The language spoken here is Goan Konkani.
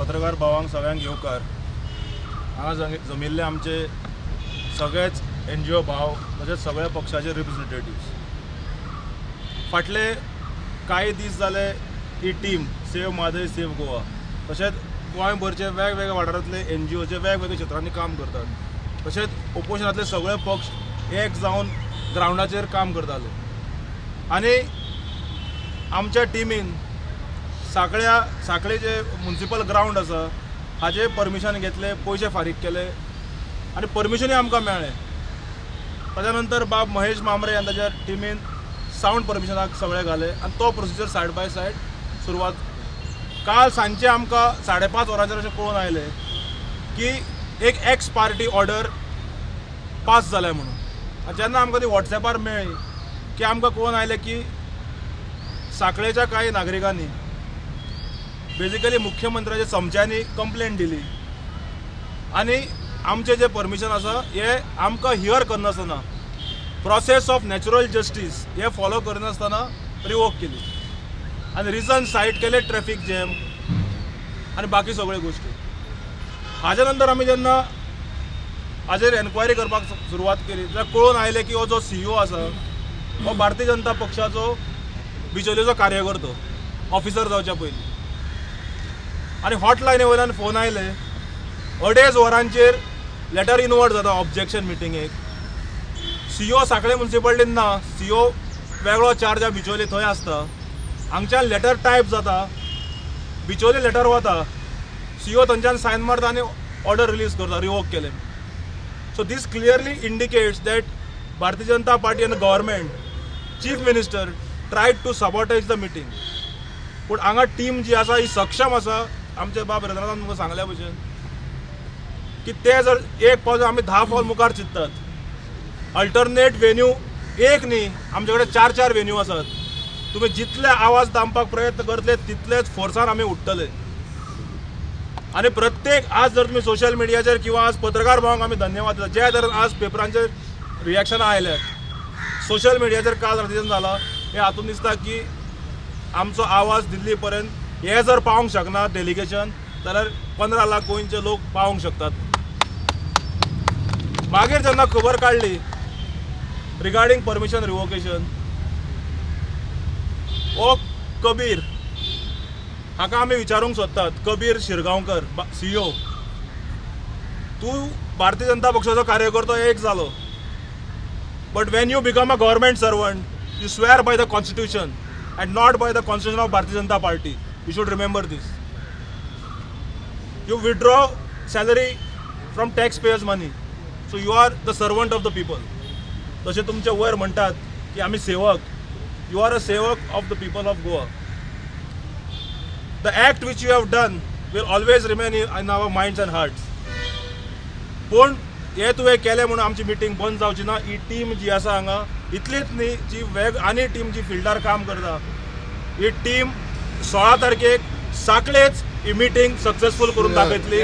पत्रकार भावांक सगळ्यांक येवकार. हांगा जमिल्ले आमचे सगळेच एनजीओ भाव तशेंच सगळ्या पक्षाचे रिप्रेझेंटेटिव्स. फाटले कांय दीस जाले ही team save Mhadei save Goa तशेंच गोंयभरचे वेगवेगळ्या वाठारांतले एनजीओ जे वेगवेगळ्या क्षेत्रांनी काम करतात, तशेंच ओपोजिशनांतले सगळे पक्ष एक जावन ग्रावंडाचेर काम करताले आनी आमच्या टिमीन साकळ्या साखळे जे मुन्सिपल ग्रावंड आसा हाजे परमिशन घेतले, पयशे फारीक केले आनी परमिशनूय आमकां मेळ्ळें. ताच्या नंतर बाब महेश मामरे आनी ताच्या टिमीन सावंड परमिशनाक सगळें घालें आनी तो प्रोसिजर सायड बाय सायड सुरवात. काल सांजचे आमकां 5:30 वरांचेर अशें कळून आयलें की एक एक्स पार्टी ऑर्डर पास जाल्या म्हणून. आनी जेन्ना आमकां ती वॉट्सॅपार मेळ्ळी की आमकां कळून आयलें की साखळेच्या कांय नागरिकांनी, बेजिकली मुख्यमंत्र्याच्या चमच्यांनी कंप्लेन दिली आनी आमचें जें परमिशन आसा हें आमकां here करनासतना, प्रोसेस ऑफ नॅचरल जस्टीस हें फॉलो करनासतना रिवोक केली आनी रिजन सायट केले ट्रॅफीक जॅम आनी बाकी सगळ्यो गोश्टी. हाज्या नंतर आमी जेन्ना हाजेर एन्क्वायरी करपाक सुरवात केली जाल्यार कळून आयलें की हो जो सीईओ आसा हो भारतीय जनता पक्षाचो बिचोलेचो कार्यकर्तो ऑफिसर जावच्या पयलीं. आनी हॉटलायनी वयल्यान फोन आयले, 2.5 वरांचेर लेटर इनवर्ट जाता ऑब्जेक्शन मिटिंगेक. सीईओ साखळे मुन्सिपालिटीन ना, सीईओ वेगळो चार्ज बिचोले थंय आसता. हांगच्यान लेटर टायप जाता, बिचोले लेटर वता, सीईओ थंयच्यान सायन मारता आनी ऑर्डर रिलीज करता रिवोक केले. So this clearly indicates that Bharatiya Janata Party and government, chief minister tried to sabotage the meeting. पूण हांगा टीम जी आसा ही सक्षम आसा. आमचे बाब रंद्रनाथान तुमकां सांगल्या भशेन की ते जर एक पावल, आमी 10 पावल मुखार चिंततात. अल्टरनेट वेन्यू एक न्ही, आमचे कडेन चार चार वेन्यू आसात. तुमी जितले आवाज दामपाक प्रयत्न करतले तितलेच फोर्सान आमी उठतले. आनी प्रत्येक आज जर तुमी सोशल मिडियाचेर किंवा आज पत्रकार भावांक आमी धन्यवाद दिता, जे तरेन आज पेपरांचेर रिएक्शनां आयल्यात, सोशल मिडियाचेर काल रातीच्यान जाला, हे हातून दिसता की आमचो आवाज दिल्ली पर्यंत हे जर पावोंक शकना डेलिगेशन जाल्यार 15 लाख गोंयचे लोक पावोंक शकतात. मागीर जेन्ना खबर काडली रिगार्डींग परमिशन रिवोकेशन, हो कबीर हाका आमी विचारूंक सोदतात. कबीर शिरगांवकर सीईओ, तूं भारतीय जनता पक्षाचो कार्यकर्तो एक जालो, but when you become a government servant, you swear by the constitution and not by the constitution of Bharatiya Janata Party. You should remember this. You withdraw salary from tax payers' money, so you are the servant of the people. तशें तुमचे वयर म्हणटात की आमी सेवक, you are a sevak of the people of Goa. The act which you have done will always remain in our minds and hearts. पूण हे तुवें केलें म्हणून आमची मिटींग बंद जावची ना. ही टीम जी आसा हांगा, इतलीच न्ही, जी वेग आनी टीम जी फिल्डार काम करता, ही टीम 16 तारखेक साखळेच ही मिटींग सक्सेसफूल करून दाखयतली.